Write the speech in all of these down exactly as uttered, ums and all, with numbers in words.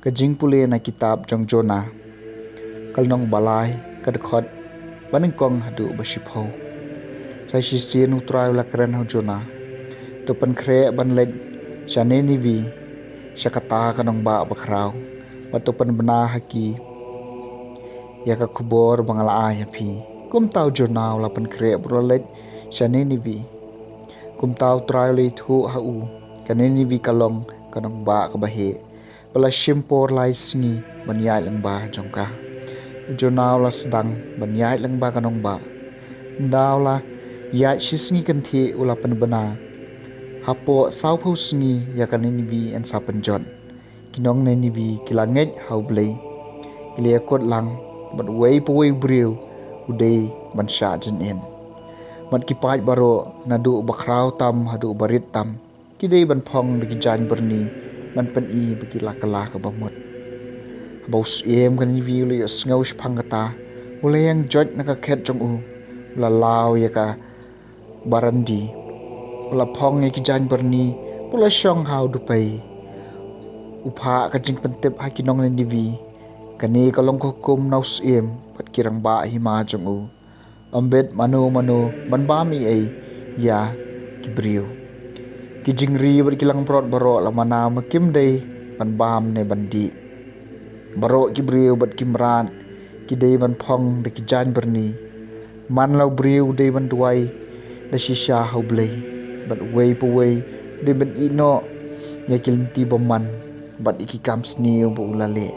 Ka jingpule na kitab jong Jonah. Ka lynnong ba lai, ka dkhot ba nyngkong haduh ba shiphew. Sa shisien U Trai u la kren ha u Jonah: To pynkhreh ban leit sha Ninivi, sha kata ka nongbah bakhraw, bad to pynbna ha ki ïa ka khubor ba nga la ai ha phi. Kumta u Jonah u la pynkhreh bad u la leit sha Ninivi. Kumta U Trai u la ïathuh ha u, ka Ninivi ka long ka nongbah kaba heh, ba la shim por lai sngi ban ïaid lyngba jong ka. U Jonah u la sdang ban ïaid lyngba ka nongbah. Ynda u la ïaid shi sngi kynthih u la pynbna. Hapoh sawphew sngi ïa ka Ninivi yn sa pynjot. Ki nong Ninivi ki la ngeit ha U Blei. Ki la ïakut lang, bad uwei pa uwei u briew u dei ban shah jingim. Bad ki paid baroh, naduh u bakhraw tam haduh u barit tam, ki dei ban phong da ki jaiñ byrni ban pyni ba ki la kylla kaba mut. Haba u syiem ka Ninivi u la ïohsngew shaphang kata, u la ïeng joit na ka khet jong u, u la law ïa ka barandi, u la phong ïa ki jaiñ byrni, u la shong ha u dupei. U phah ka jingpyntip ha ki nong Ninivi. Kane ka long ka hukum na u syiem bad ki rangbah hima jong u: Ym bit mano mano ban bam ei ei ïa ki briew. Ki jingri bad ki langbrot baroh la mana ma kim dei ban bam ne ban dih. Baroh ki briew bad ki mrad ki dei ban phong da ki jaiñ byrni. Man la u briew u dei ban duwai da shisha ha U Blei, bad uwei pa uwei u dei ban ïehnoh ïa ki lynti bymman bad ïa ki kam sniew ba u la leh.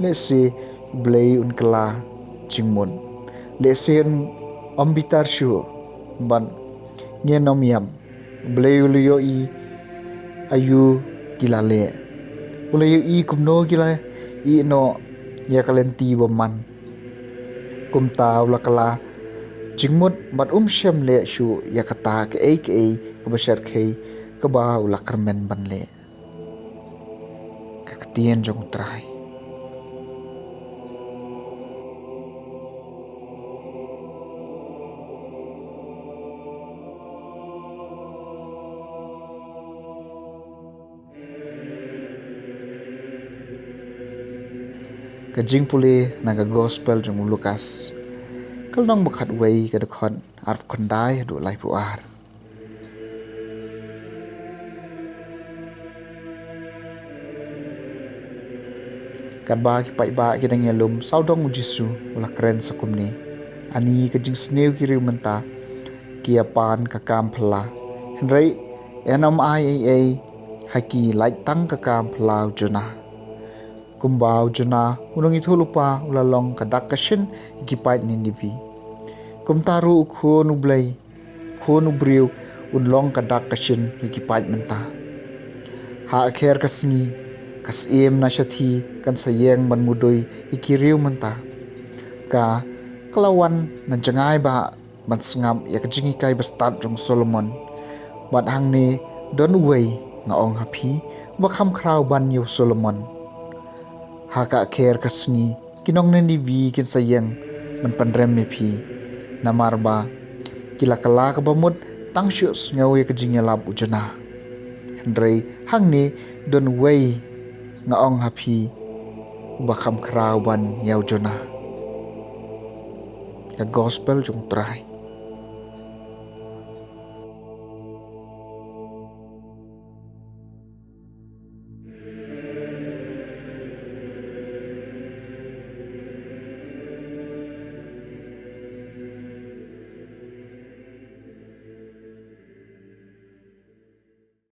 Lehse U Blei un kylla jingmut. Lehse un ym bitar shuh, bad ngin ym ïap. U Blei u la ïohi aïu ki la leh. U la ïohi kumno ki la ïehnoh ïa ka lynti bymman. Kumta u la kylla jingmut bad um shym leh shuh ïa kata kaei kaei kaba shyrkhei kaba u la kyrmen ban leh. Ka ktien jong U Trai. Ka jingpule na ka Gospel jong u Lukas. Ka lynnong ba khatwei, ka dkhot arphew khyndai haduh laiphew ar. Katba ki paidbah ki dang ïalum sawdong U Jisu, u la kren sa kumne: Ani ka jingsniew ki riew mynta ki ïa pan ka kam phylla, hynrei yn ym ai ei ei ha ki lait tang ka kam phylla u Jonah. Kumba u Jonah u nongïathuhlypa u la long ka dak ka shin ïa ki paid Ninivi, kumta ruh u Khun U Blei, Khun u briew, un long ka dak ka shin ïa ki paid mynta. Ha kher ka sngi, ka syiem na shathie kan sa ïeng ban mudui ïa ki riew mynta. Ka, ka la wan na jngai ba ban sngap ïa ka jinghikai bastad jong u Solomon. Bad hangne don uwei, nga ong ha phi, uba kham khraw ban ïa u Solomon. Ha ka kher ka sngi, ki nong Ninivi kin sa ïeng ban pynrem ïa phi. Namar ba ki la kylla kaba mut tang shu sngew ïa ka jingïalap u Jonah. Hynrei hangne don uwei, nga ong ha phi, uba kham khraw ban ïa u Jonah. Ka Gospel jong U Trai.